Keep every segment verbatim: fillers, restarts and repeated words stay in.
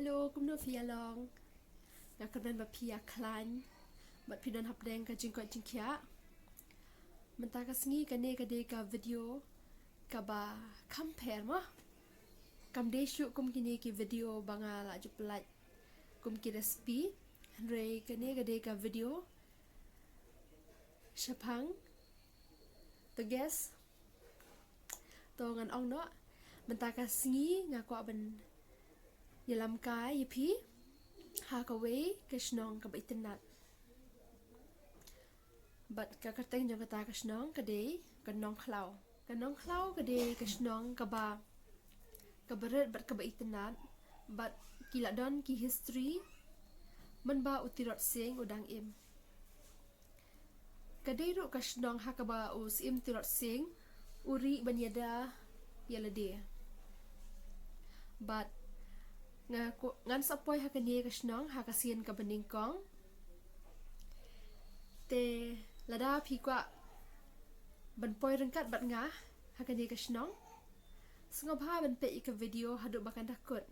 Hello, kumno phi ïa long? Nga kyrmen ba phi ïa khlaiñ bad phi don hapdeng ka jingkoit jingkhiah. Mynta ka sngi kane ka dei ka video kaba kham pher mo. Kam dei shuh kum kine ki video ba nga la ju pyllait kum ki recipe. Hynrei kane ka dei ka video shaphang. To guess. To ngan ong noh, mynta ka sngi nga kwah ban ïalam kai ïa phi ha kawei ka shnong kaba itynnat. Bad ka kyrteng jong kata ka shnong ka dei ka Nongkhlaw. Ka Nongkhlaw ka dei ka shnong kaba, kaba rit bad kaba itynnat, bad ki la don ki history mynba u Tirot Sing u dang im. Ka dei ruh ka shnong ha kaba u Syiem Tirot Sing u rieh ban ïada ïa lade. Bad nga ku-, ngan sa poi ha kane ka shnong ha ka sien kaba nyngkong. Te lada phi kwah ban poi ryngkat bad nga ha kane ka shnong, sngewbha ban peit ïa ka video haduh ba kan da kut.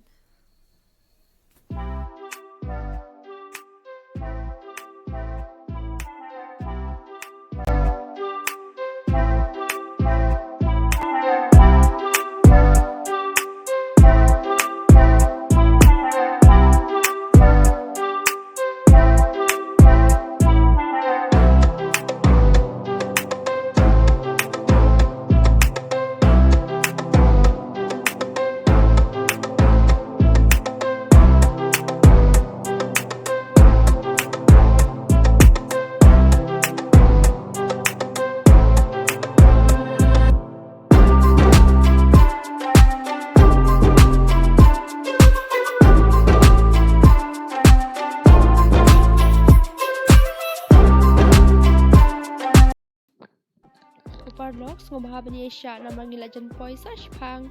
Paralok, sngewbha ban ïa shah namar ngi la jan poi sa shipang.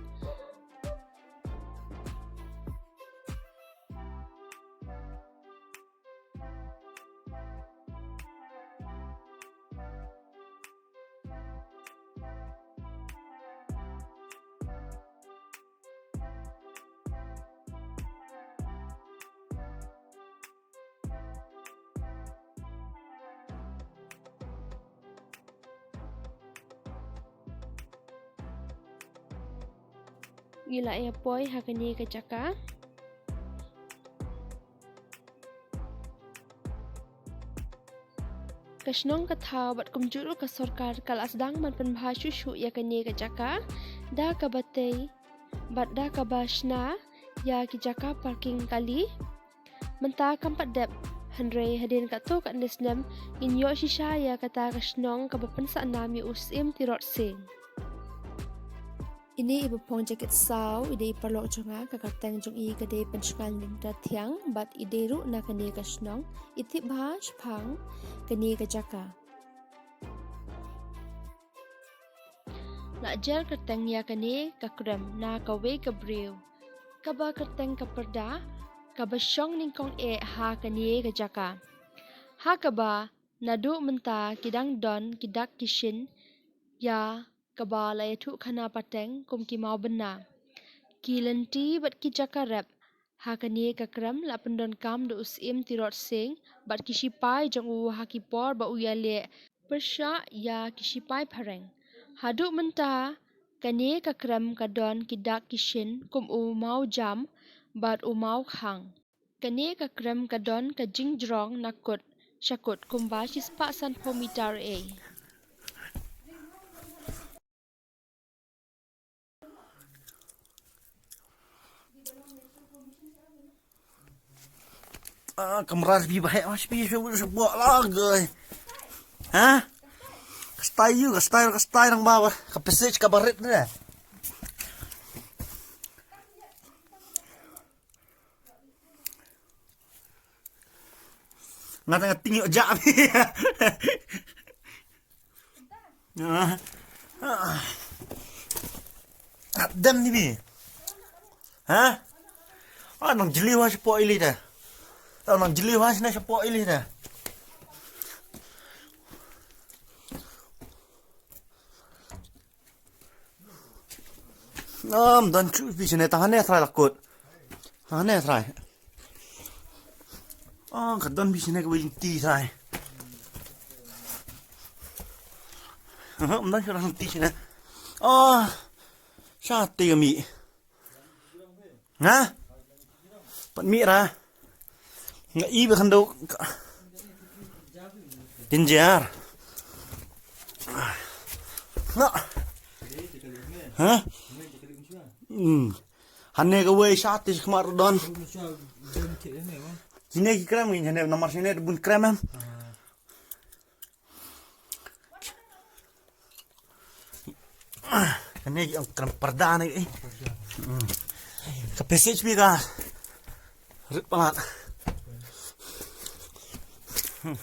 Ngi la ïa poi ha kane ka jaka. Ka shnong ka thaw bad kumjuh ruh ka sorkar ka la sdang ban pynbha shuh shuh ïa kane ka jaka da kaba tei bad da kaba shna ïa ki jaka parking kali. Mynta kam pat dep, hynrei hadien katto katne snem ngin ïoh shisha ïa kata ka shnong kaba pynsah nam ïa u Syiem Tirot Sing. Ine i ba phong jaket saw, i dei i paralok jong nga, ka kyrteng jong i ka dei Pynshngaiñ Lynter Thiang, bad i dei ruh na kane ka shnong. I tip bha shaphang kane ka jaka. La jer kyrteng ïa kane ka krem na kawei ka briew kaba kyrteng ka Pyrda, kaba shong nyngkong eh ha kane ka jaka. Ha kaba naduh mynta ki dang don ki dak ki shin ïa kaba la ïathuh khana pateng kum ki mawbynna. Ki lynti bad ki jaka rep ha kane ka krem la pyndonkam da u Syiem Tirot Sing bad ki shipai jong u ha ki por ba u ïaleh pyrshah ïa ki shipai phareng. Haduh mynta kane ka krem ka don ki dak ki shin kum u mawjam bad u mawkhang. Kane ka krem ka don ka jingjrong na kut sha kut kumba shispah sanphew mitar ei. Ah, kamra bi ba heh mas bi shu shu buat lagi. Ha? Ka style you, ka style, ka style nang bawa. Ka passage ka barit ni dah. Nga tengah tinggi ojak. Ah. Ah. Dem ni bi. Ha? Ah, nang jeli wa shapoh ili dah. Ah, nang jeli wa sini shapoh ili dah. Nam dan chu bi sini tang ne try lakut. Tang ne try. Oh, ka don bishne ka bishne ti sai. Ym don shuh rang ti shane. Oh, sha ti ka mih. Nga? Pat mih ra. Nga i ba khando. Jinjar. Nga. Ha? Hmm. Hane ka wei sha ti khmat don. Sine ki krem ngi hane namar sine bun krem em. Kane ki ong krem parda ne, eh. Hmm. Ka passage bi ka rit palat. Hmm.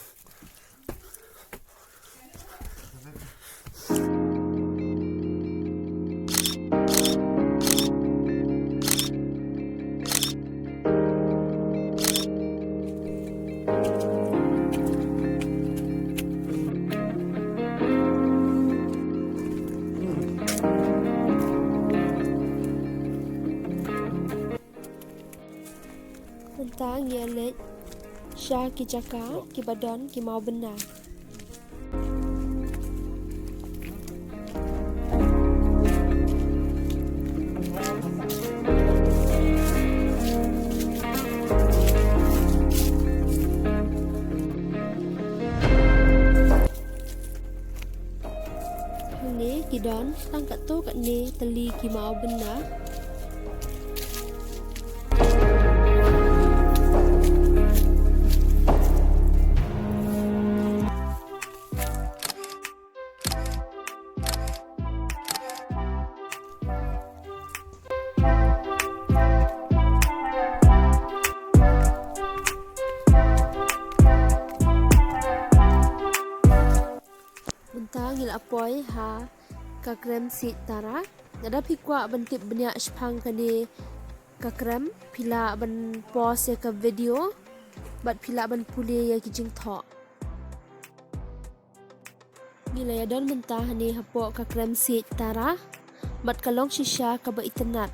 Mynta ngi ïa leit sha ki jaka kiba don ki mawbynna. Hangne ki don tang katto katne tylli ki mawbynna. Mynta ngi la poi ha ka krem siej tara. Lada phi kwah ban tip bniah shaphang kane ka krem, phi lah ban pause ïa ka video bad phi lah ban pule ïa ki jingthoh. Ngi la ïa don mynta hangne hapoh ka krem siej tara bad ka long shisha kaba itynnad.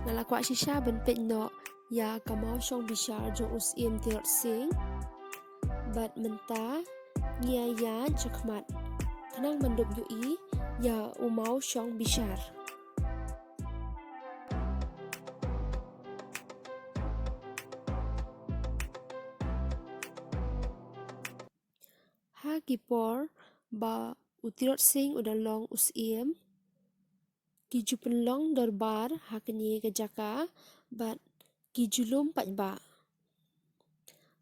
Nga la kwah shisha ban peit noh ïa ka mawshong bishar jong u Syiem Tirot Sing. Bad mynta ngi ïa ïaid shakhmat khnang ban dup ïohi ïa u mawshong bishar. Ha ki por ba u Tirot Sing u da long u Syiem, ki ju pynlong dorbar ha kane ka jaka bad ki ju lum paidbah.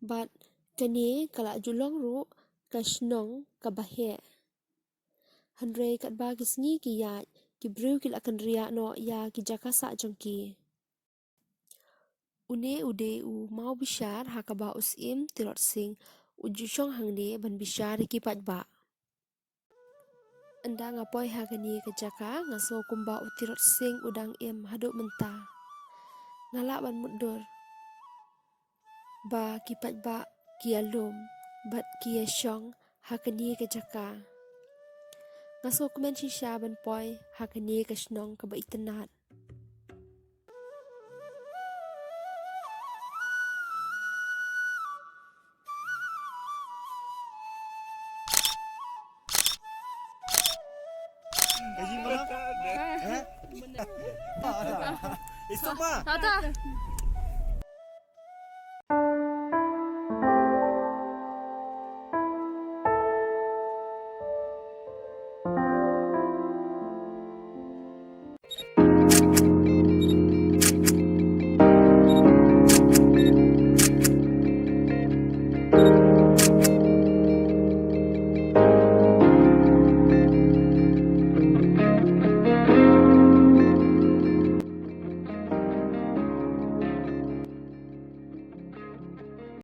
Bad kane ka la ju long ruh ka shnong kaba heh. Hynrei katba ki sngi ki ïaid, ki briew ki la kynriah noh ïa ki jaka sah jong ki. Une u dei u mawbishar ha kaba u Syiem Tirot Sing u ju shong hangne ban bishar ïa ki paidbah. Ynda nga poi ha kane ka jaka nga sngew kumba u Tirot Sing u dang im haduh mynta. Nga lah ban mutdur ba ki paidbah ki ïa lum bad ki ïa shong ha kane ka jaka. Nga sngewkmen shisha ban poi ha kane ka shnong kaba itynnad. Ata.